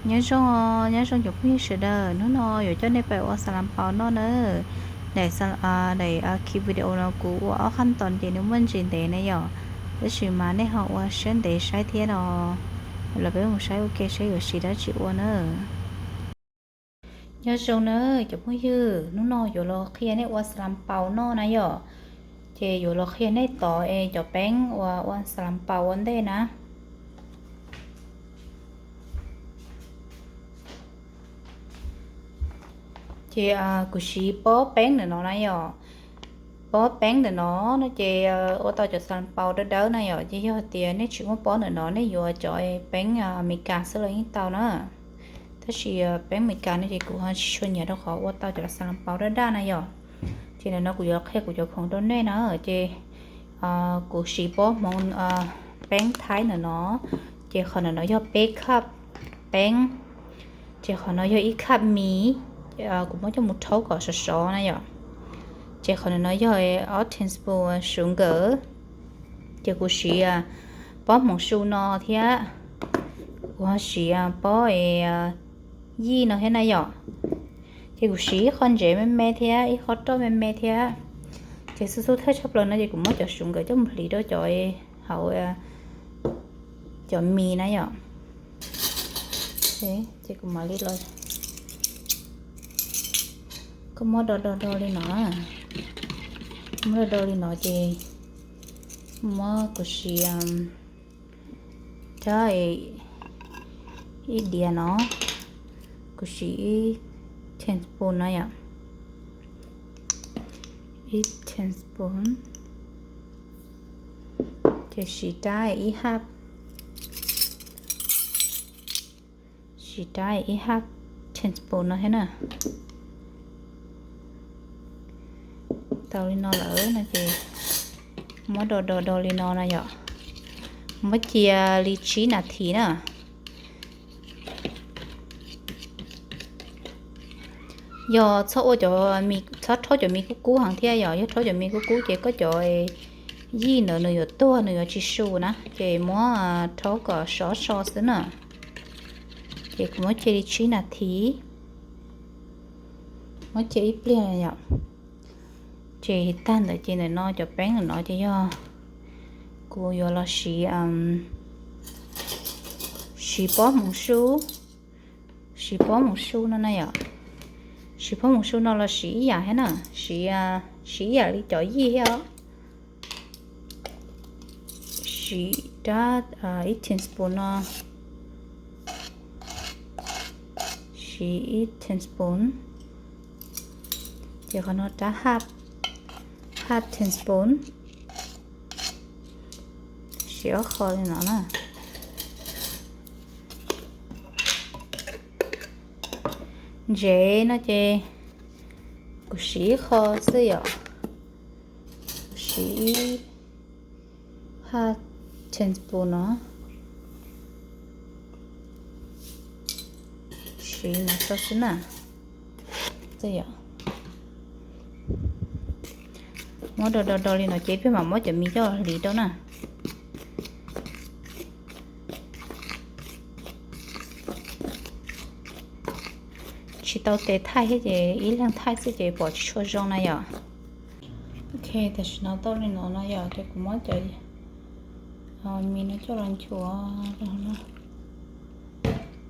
Nyob zoo, nyob zoo cov phooj ywg sawv daws, hnub no yuav coj nej pais ua xas las npaus noj na. Daim, daim khi video no kuv ua ob qhab tos ces nws muaj ntsis ntev na yom, tab sis mas nej ho ua siab ntev saib thiab no, los peb mus saib ua ke saib yuav siv dab tsi ua na. Nyob zoo na cov phooj ywg, hnub no yuav los qhia nej ua xas las npaus noj na yom. Ces yuav los qhia nej tov es cov peeb uas ua xas las npaus ua ntej na. Ces kuv siv pob peeb ntawm no na yom. Pob peeb ntawm no no ces ua tau cov xas las npaus dawb dawb na yom. Ces yog tias nej tsis muaj pob ntawm no nej yuav cov peeb Amelikas xwb los yeej tau na. Tab sis peeb Amelikas no ces kuv ho tsis tshua nyiam rau qhov ua tau cov xas las npaus daj daj na yom. Ces ntawm no kuv yuav qhia kuv cov khoom rau nej na. Ces kuv siv pob hmoov peeb Thaib ntawm no, ces qhov ntawm no yog peb cup peeb, ces qhov no yog ib cup mis, kuv muab coj mus rhaub kom sov sov na yom. Ces qhov ntawm no yog ob teaspoon sugar, ces kuv siv pob hmoov su no thiab, kuv ho siv pob yij no thiab na yom. Ces kuv siv ib qho ntsev me me thiab ib qho roj me me thiab. Ces xub xub thawj tshaj plaws no ces kuv muab cov sugar coj mus hliv rau cov hauv cov mis na yom. Ces kuv mam li los, koj muab do do do li no, muab do do li no ces muab kuv siv rab ib diav no, kuv siv ib teaspoon no yom, ib teaspoon, ces siv rab ib half, siv rab ib half teaspoon no thiab na. Tau li no lawm no ces muab do do do li no na yom, muab cia li tsib nas this na. Yog txhob ua cov, txhob rhaub cov mis kub kub heev thiab yom, yog rhaub cov mis kub kub ces koj cov yij ntawd nws yuav tuag nws yuav tsis su na, ces muab rhaub kom sov so xwb na. Ces kuv muab cia li tsib nas this, muab cia ib pliag yom. Ces tag ntawd ces ntawm no cov peeb ntawm no ces yog kuv yuav los siv, siv pob hmoov su, siv pob hmoov su no na yom. Siv pob hmoov su no los siv ib yam thiab na, siv, siv ib yam li cov yij thiab os. Siv rab ib teaspoon no, siv ib teaspoon, ces qhov no rab half, half teaspoon, siv ob qho li no na. Ntsev no ces kuv siv ib qho xwb yom, kuv siv ib half teaspoon no, siv no xwb na. Muab do do do li no ces peb mam muab cov mis coj hliv rau na. Tsis tau tes thaij thiab ces ib leeg thaij xwb ces pom tsis tshua zoo na yom. Ok, tam sim no tau li no no yom, ces kuv muab cov mis no coj los nchuav,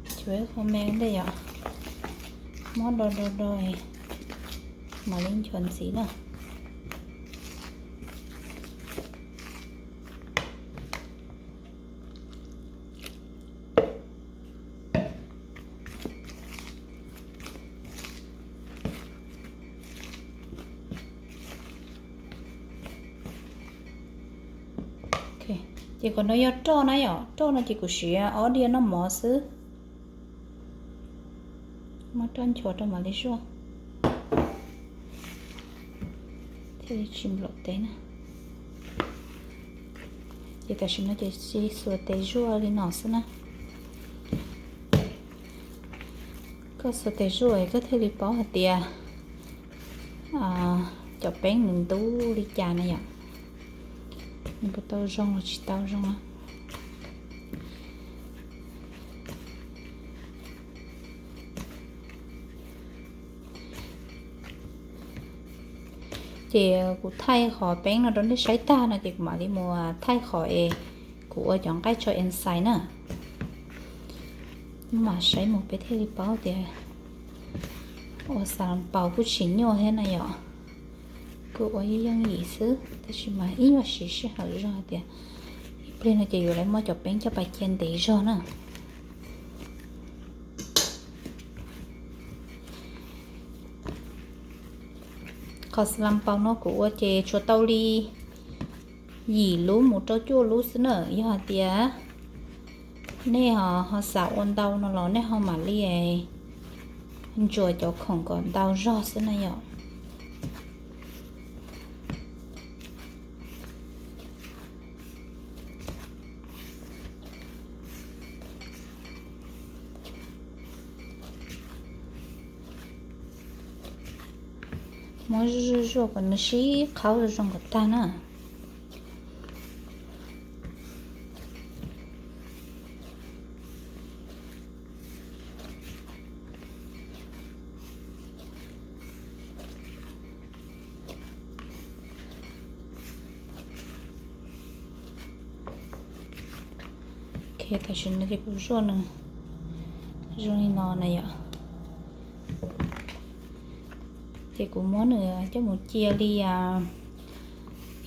nchuav ib qho me ntej yom, muab do do do, mam li nchuav ntxiv na. Ces qhov no yog roj na yom, roj no ces kuv siv ob diav noj mov xwb. Muab roj nchuav rau mam li zuaj, thiaj li tsis nplaum tes na. Ces tam sim no ces xuas tes zuaj li no xwb na. Koj xuas tes zuaj koj thiaj li paub hais tias cov peeb nws ntub li cas na yom. Nws puas tau zoo los tsis tau zoo na. Ces kuv thaij qhov peeb no rau nej saib tag no ces kuv mam li mus thaij qhov es kuv ua cov nqaij tso ensign na. Mam saib mus peb thiaj li paub tias ua xav los paus kuj tsis nyuaj thiab na yom. Kuj ua yooj yooj yim xwb tab sis mas ib nyuag siv sij hawm zog tias ib pliag no ces yuav lawv muab cov peeb coj pas cia ntev zog na. Qhov xav los paus no kuv ua ces tsuas tau li yim lub mus rau cuaj lub xwb na. Yog hais tias nej ho xav ua ntau no los nej ho mam li ntsuas cov khoom kom ntau zog xwb na yom. Muab zuaj zuaj zuaj kom nws sib qhaub zoo zoo kom tag na. Tam sim no ces kuv zuaj nws zoo li no na yom. Ces kuv muab nws coj mus cia li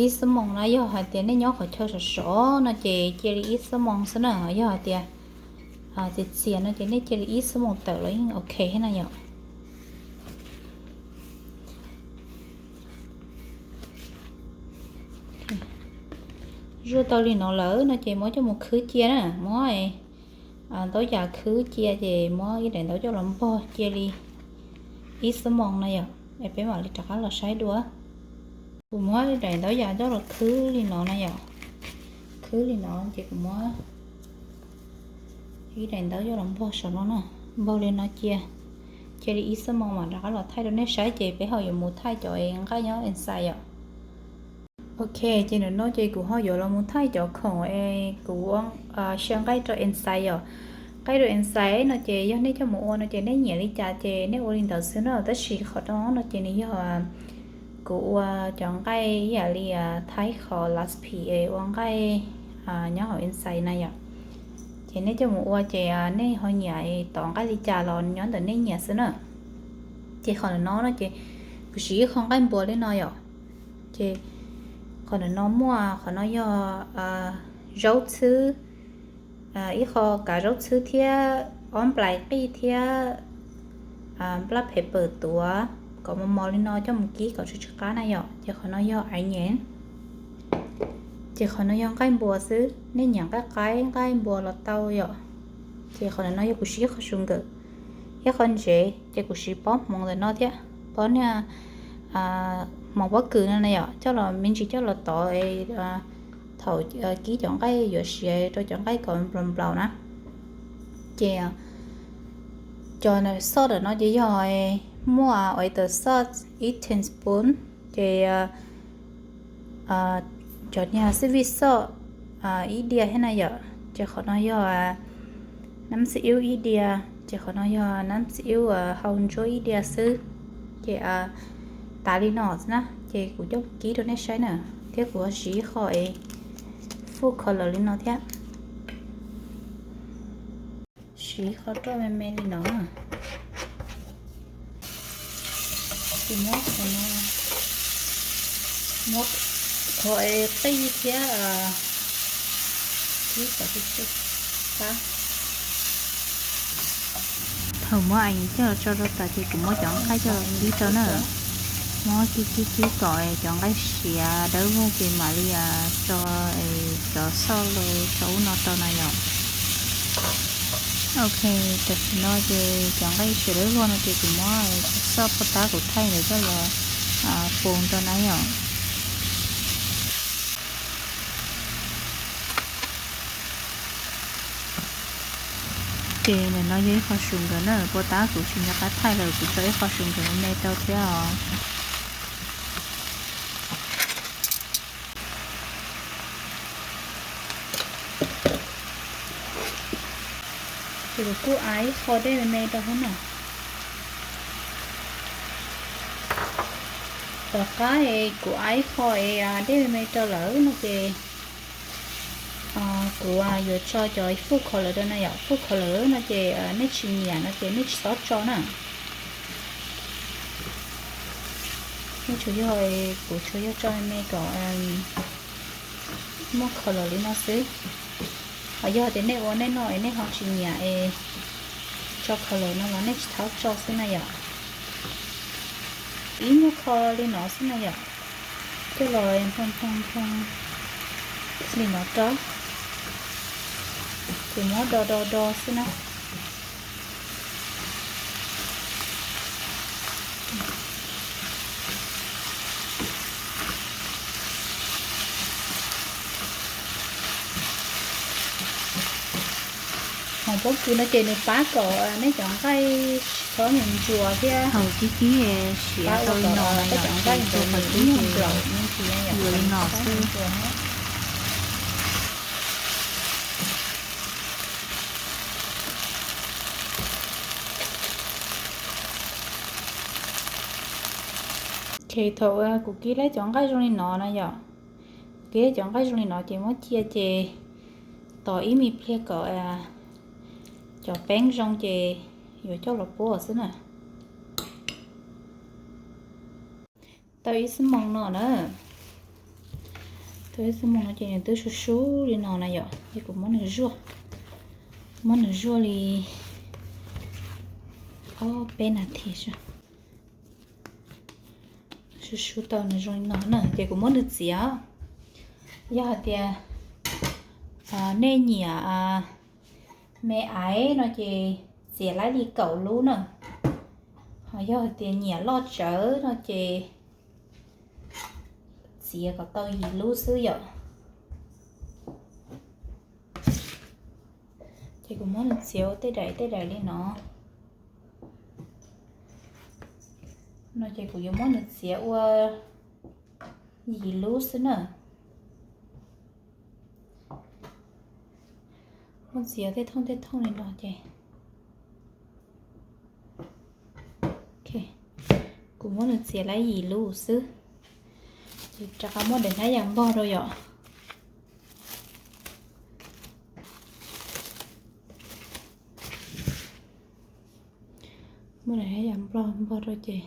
ib xuab moos na. Yog hais tias nej nyob qhov chaw sov sov no ces cia li ib xuab moos xwb na. Yog hais tias txias txias no ces nej cia li ib xuab moos tawm los yeej ok thiab na yom. Zuaj tau li no lawm no ces muab coj mus khwb cia na. Muab ntaub yas khwb cia ces muab ib daim ntaub coj los npog cia li ib xuab moos na yom. Es peb mam li rov qab los saib dua. Kuv muab daim ntaub yas coj los khwb li no na yom. Khwb li no ces kuv muab ib daim ntaub coj los npog saum no na. Npog li no cia, cia li ib xuab moos mam rov qab los thaij rau nej saib ces peb ho yuav mus thaij cov nqaij nyob inside yom. Ok, ces ntawm no ces kuv ho yuav los mus thaij cov khoom es kuv ua xyaw nqaij rau inside yom. Nqaij rau inside no ces yog nej coj mus ua no ces nej nyiam li cas ces nej ua li ntawd xwb na. Tab sis qhov no no ces nws yog kuv ua cov nqaij ib yam li thaij qhov last piece es ua nqaij nyob hauv inside na yom. Ces nej coj mus ua ces nej ho nyiam tov nqaij li cas los nyob ntawm nej nyiam xwb na. Ces qhov ntawm no no ces kuv siv ib qho nqaij npua li no yom. Ces qhov ntawm no muaj, qhov no yog zaub txhwb, ib qho kav zaub txhwb thiab ob nplais qij thiab black pepper tuav kom mos mos li no coj mus kib kom tsw tsw qab na yom. Ces qhov no yog onion. Ces qhov no yog nqaij npua xwb, nej nyiam nqaij qaib nqaij npua los tau yom. Ces qhov ntawm no yog kuv siv ib qho sugar, ib qho ntsev, ces kuv siv pob hmoov ntawm no thiab, pob niag hmoov pob kws no na yom, coj los me ntsis coj los tov thaum kib cov nqaij yuav siav rau cov nqaij kom nplaum nplaum na. Ces cov sauce ntawm no ces yog muaj oyster sauce ib teaspoon, ces cov niag seaweed sauce ib diav thiab na yom. Ces qhov no yog nab xib ib ib diav, ces qhov no yog nab xib ib hau ntsuab ib diav xwb. Ces tas li no xwb na, ces kuv coj kib rau nej saib na, thiab kuv ho siv ib qho es food color li no thiab. Siv qhov roj me me li no na. Ces muab qhov no, muab qhov es qij thiab kib kom tsw tsw qab. Thaum muab onion coj los tso rau tas ces kuv muab cov nqaij coj los kib rau na. Muab kib kib kib kom cov nqaij siav dawb vog ces mam li tso cov sauce los rau ub no rau na yom. Ok, tam sim no ces cov nqaij siav dawb vog no ces kuv muab cov sauce paj tab kuv thaij ntawd coj los poo rau na yom. Ces ntawm no yog ib qho sugar na, paj tab kuv tsis nco qab thaij lawm, kuv tso ib qho sugar me me rau thiab os. Ces kuv kuj add ib qho dej me me rau thiab na. Tom qab es kuv aim ib qho es dej me me rau lawm no ces kuv yuav tso cov food colour rau na yom. Food colour no ces nej tsis nyiam no ces nej tsis txhob tso na. Nej tsuas yog, kuv tsuas yog tso me me kom muaj colour li no xwb. Ho yog tias nej ua nej noj es nej ho tsis nyiam es tso colour no los nej tsis txhob tso xwb na yom. Ib nyuag qho li no xwb na yom. Coj los nphoo nphoo nphoo li no rau, ces muab do do do xwb na. Hmoov pob kws no ces nws pab kom nej cov nqaij tsis txhob ntsuas thiab. Haus tib tib siav tau li no na yom, cov nqaij ntsuas qhov twg ces yuav li no xwb. Ces thaum kuv kib lab cov nqaij zoo li no na yom, kuv kib lab cov nqaij zoo li no ces muab cia ces tos ib me pliag kom cov peeb zoo ces yuav coj los puab xwb na. Tau ib xuab moos no na, tau ib xuab moos no ces nws twb sub sub li no na yom, ces kuv muab nws zuaj, muab nws zuaj li ob peb nas this. Sub sub tau nws zoo li no na ces kuv muab nws txiav. Yog hais tias nej nyiam me aiv no ces txiav laib li kaum lub na. Ho yog hais tias nyiam loj tsawv no ces txiav kom tau yim lub xwb yom. Ces kuv muab nws txiav ua tej daim tej daim li no. No ces kuv yuav muab nws txiav ua yim lub xwb na. Muab txiav tej thooj tej thooj li no ces kuv muab nws txiav laib yim lub xwb. Ces rov qab muab daim hnab yas npog rau yom. Muab daim hnab yas npog npog rau ces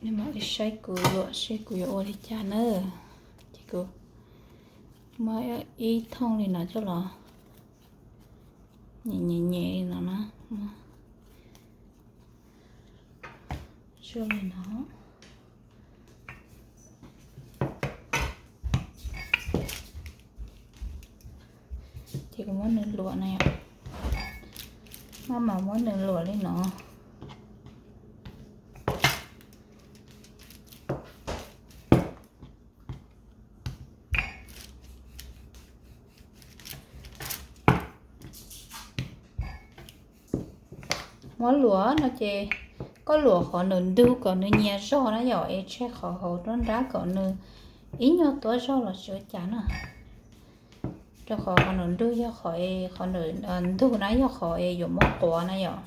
nej mam li saib kuv luam seb kuv yuav ua li cas na. Ces kuv muab ib thooj li no coj los nyem nyem nyem li no na. Zuaj li no. Ces kuv muab nws luam na yom. Maj mam muab nws luam li no. Muab luam no ces koj luam qhov nws ntug kom nws nyias zog na yom, es tseg qhov hauv nruab nrab kom nws ib nyuag tuab zog los tsis ua cas na. Rau qhov qhov nws ntug yog qhov, qhov nws ntug na yog qhov es yuav muab quav na yom.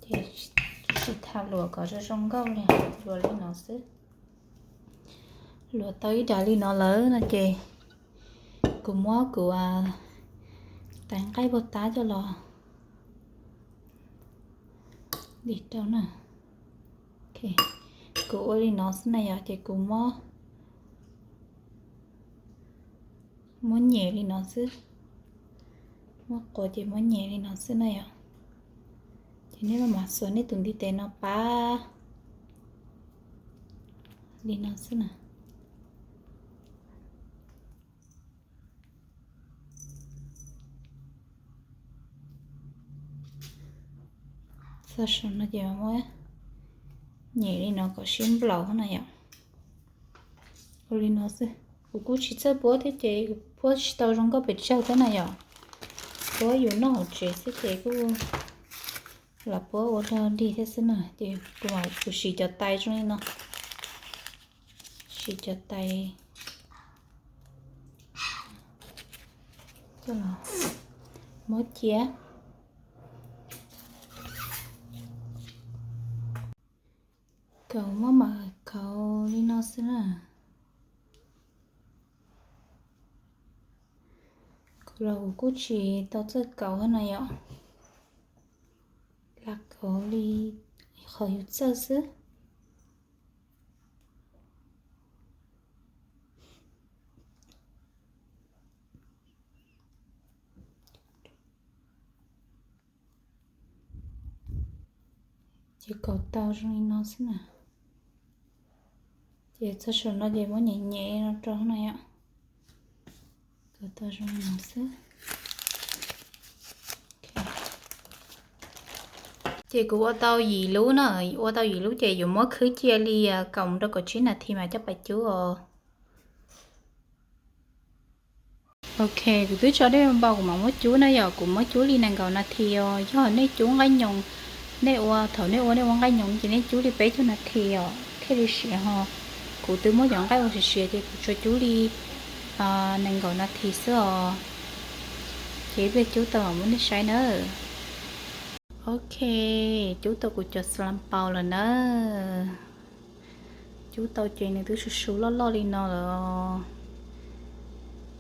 Ces tsis tham luam kom zoo zoo nkauj li, luam li no xwb. Luam tau ib daim li no lawm no ces kuv muab kuv tais nqaij puag ta coj los dim rau na. Kuv ua li no xwb na yom, ces kuv muab, muab nyem li no xwb. Muab quav ces muab nyem li no xwb na yom. Ces nej maj mam xuas nej tus ntiv tes no pab li no xwb na. Txog saum no ces muab nyem li no kom sib nplaum na yom. Ua li no xwb, kuv kuj tsis txawj puab thiab ces puab tsis tau zoo nkauj pes tsawg thiab na yom. Puab yus noj hauv tsev xwb ces kuj los puab ua dog dig thiab xwb na. Ces kuv mam, kuv siv cov tais zoo li no, siv cov tais. Muab cia. Kauv muab mam kauv li no xwb na. Kuv los kuv kuj tsis tau txawj kauv no yom. Lam kauv li qhov yus txawj xwb. Ces kauv tau zoo li no xwb na. Ces txog saum no ces muab nyem nyem no rau no yom. Kauv tau zoo li no xwb. Ces kuv ua tau yim lub na, ua tau yim lub ces yuav muab khwb cia li kaum mus rau kaum tsib nas this mas coj pais cub os. Ok, kuv twb tso dej npau kuv mam muab cub na yom, kuv muab cub li nees nkaum nas this os. Yog nej cub nqaij nyoos, nej ua thaum nej ua nej ua nqaij nyoos ces nej cub li peb caug nas this os thiaj li siav ho. Kuv twb muab cov nqaij ua siav siav ces kuv tsuas cub li nees nkaum nas this xwb os. Ces ib pliag cub tau mam muab nej saib na. Ok, cub tau kuv cov xalas npaus lawm na. Cub tau ces nws twb su su loj loj li no lawm.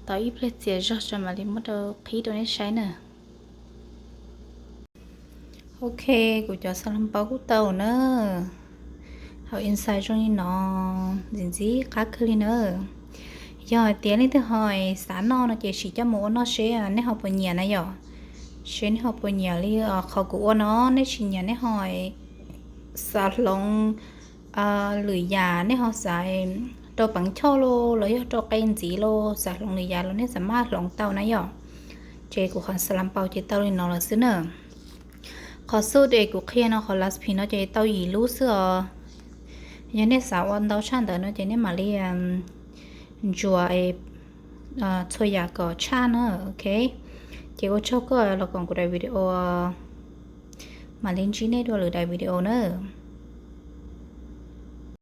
Tau ib pliag txias zog tso mam li muab rau qhib rau nej saib na. Ok, kuv cov xalas npaus kuj tau na. Hauv inside zoo li no, ntxim ntxim qab kawg li na. Yog hais tias leej twg ho xav noj no ces sim coj mus ua noj seb nej ho puas nyiam na yom. Seb nej ho puas nyiam li qhov kuv ua no, nej tsis nyiam nej ho xav hloov lwm yam, nej ho xav rau peev choj los los yog rau qe ntxiv los xav hloov lwm yam los nej xav maj hloov tau na yom. Ces kuv qhov xalas npaus ces tau li no lawm xwb na. Qhov xub es kuv qhia no qhov laspi no ces tau yim lub xwb os. Yog nej xav ua ntau tshaj ntawd no ces nej mam li ntsuas txhua yam kom tshaj na, ok. Ces ua tsaug koj los koom kuv daim video, mam li ntsib nej dua lwm daim video na.